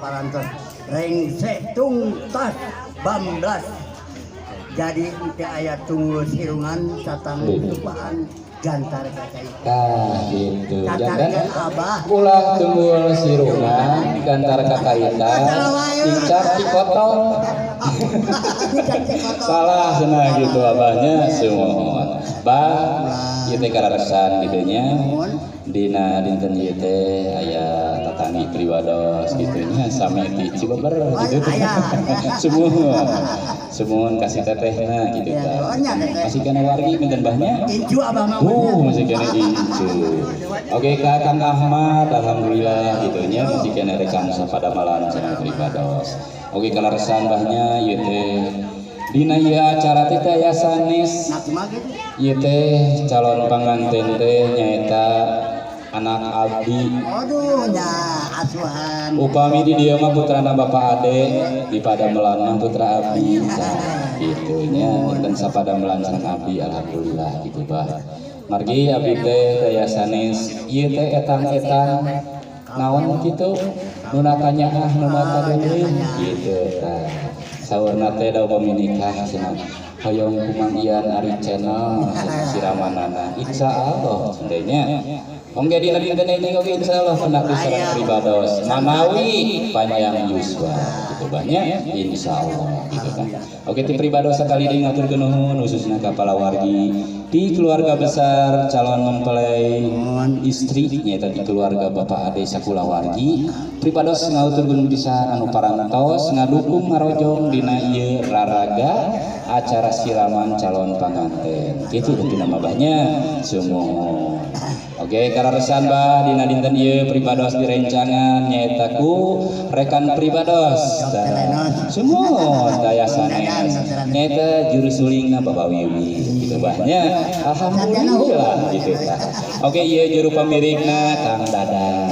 Parantos rengse tungtas bamblas, jadi teu aya tunggul sirungan satang tupaan gantar kakaitan. Tah, gitu. Catarkan Jangan Abah. Ulah tunggul sirungan gantar kakaitan cicak cikotong. Salah cenah gitu abahnya. Semua bah ieu teh kararesan gitu nya, dina dinten ieu teh aya tatanggi pribados gitu nya, sami ti Cibeber gitu. Aya. Semua sumuhun kasih tetehna gitu kan. Masih kana wargi pinten bahnya? Incu Abah mah. Masih kena incu. Oke, Kak Kang Ahmad, alhamdulillah gitu nya, masih kena rekan sapadamelan sareng pribados. Oke, kaleresan bahnya ieu teh dina ieu acara teh aya sanes. Nah, kumaha gitu? Ieu teh calon panganten teh nyaeta anak abdi. Aduh nya, asuhan. Upami di dieu mah putrana Bapak Ade, di padamelan mah putra abdi. Tah, gitu nya, dan sapadamelan sareng abdi, alhamdulillah gitu bah. Margi abdi teh daya sanes ieu teh etang-etang naon kitu nu tanya ah nu deui gitu tah. Saurna teh da upami nikah cenah hoyong kumanggihan ari channel cenah siramanana. Insyaallah cenah nya. Ongge dina dinten ini oge insyaallah pendak di sareng pribados manawi panjang yuswa gitu banyak, insyaallah gitu kan. Oke, ti pribados sakali deui ngaturkeun nuhun khususna ka palawargi di keluarga besar calon mempelai istri, nyaeta di keluarga Bapak Ade sakulawargi. Pribados ngahaturkeun pisan anu parantos ngadukung ngarojong dina ieu raraga acara siraman calon panganten kitu rupina mah bahnya sumuhun. Oke, kararesan bah, dina dinten ieu pribados direncangan nyaeta ku rekan pribados sumuhun daya sanes nyaeta juru sulingna Bapak Wiwi gitu bahnya, alhamdulillah gitu tah. Oke, ieu juru pamirikna Kang Dadang.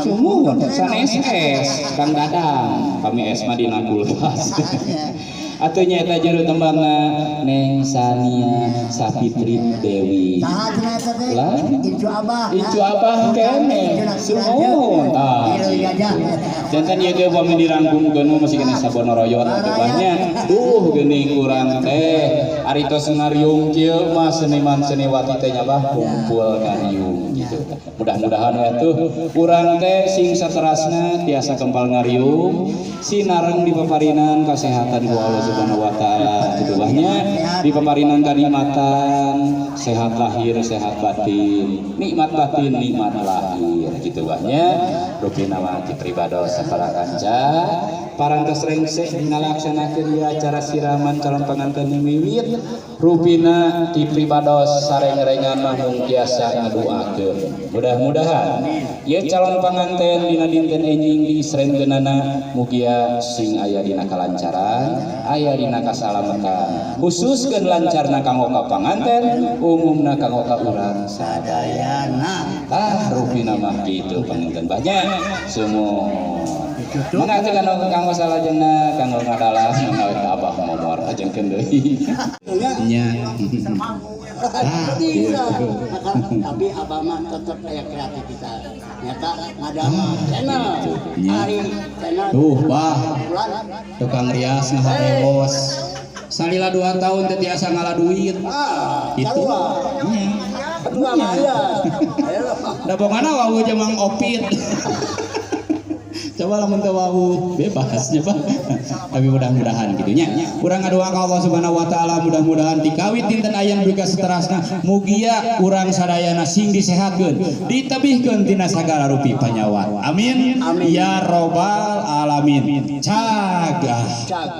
Sumuhun sanes es Kang Dadang, kami es mah dina kulkas. Atuh nyaeta juru tembangna Neng Sania Sapitri Dewi. Saha cenah eta teh? Lah? Incu Abah. Incu Abah kene. Sumuhun tah. Ieu gajah. Janten ieu teh upami dirangkumkeun mah masih kena sabonoroyot atuh bahnya. Duh, geuning urang teh ari tos ngariung kieu mah seniman seniwati teh nya bah, kumpul ngariung gitu. Mudah-mudahan ya tuh urang teh sing saterasna tiasa kempal ngariung sinareng dipaparinan kesehatan ku Allah Subhanahu wa Taala gitu bahnya, dipaparinan kanikmatan sehat lahir sehat batin, nikmat batin nikmat lahir gitu bahnya. Rupina mah ti pribados sapara kanca parantos rengse ngalaksanakeun ieu acara siraman calon panganten wiwit, rupina ti pribados sareng-rengan mah mung tiasa ngaduakeun mudah-mudahan ieu calon panganten dina dinten enjing diisrenkeunana mugia sing aya dina kalancaran, aya dina kasalamatan, khususkeun lancarna kanggo ka panganten, umumna kanggo ka urang sadaya. Dayana. Tah, rupina mah kitu panganten banyak semua. Mangga atuh kanggo kanggo salajengna kanggo ngadalah mangga we ka Abah Momor ajengkeun deui nya. Ah, Bisa. gitu. Tapi Abah mah tetep aya kreativitas. Nyata ngadamel channel. Nya. Ari channel. Tuh, bah. Bulan. Tukang rias ngaharewos salila 2 tahun teu tiasa ngala duit. Ah, Gitu. sarua. Nya. Kedua mah aya. Ayo. Da pokona wawuh jeung Mang Opit. Coba lamun teu wawuh bebas nya, Pak. Tapi mudah-mudahan gitu nya. Urang ngadoa ka Allah Subhanahu wa Taala mudah-mudahan dikawit dinten ayeuna dugi ka saterasna mugia urang sadayana sing disehatkeun, ditebihkeun tina sagala rupi panyawat. Amin. Amin. Ya robbal alamin. Cagah. Cag.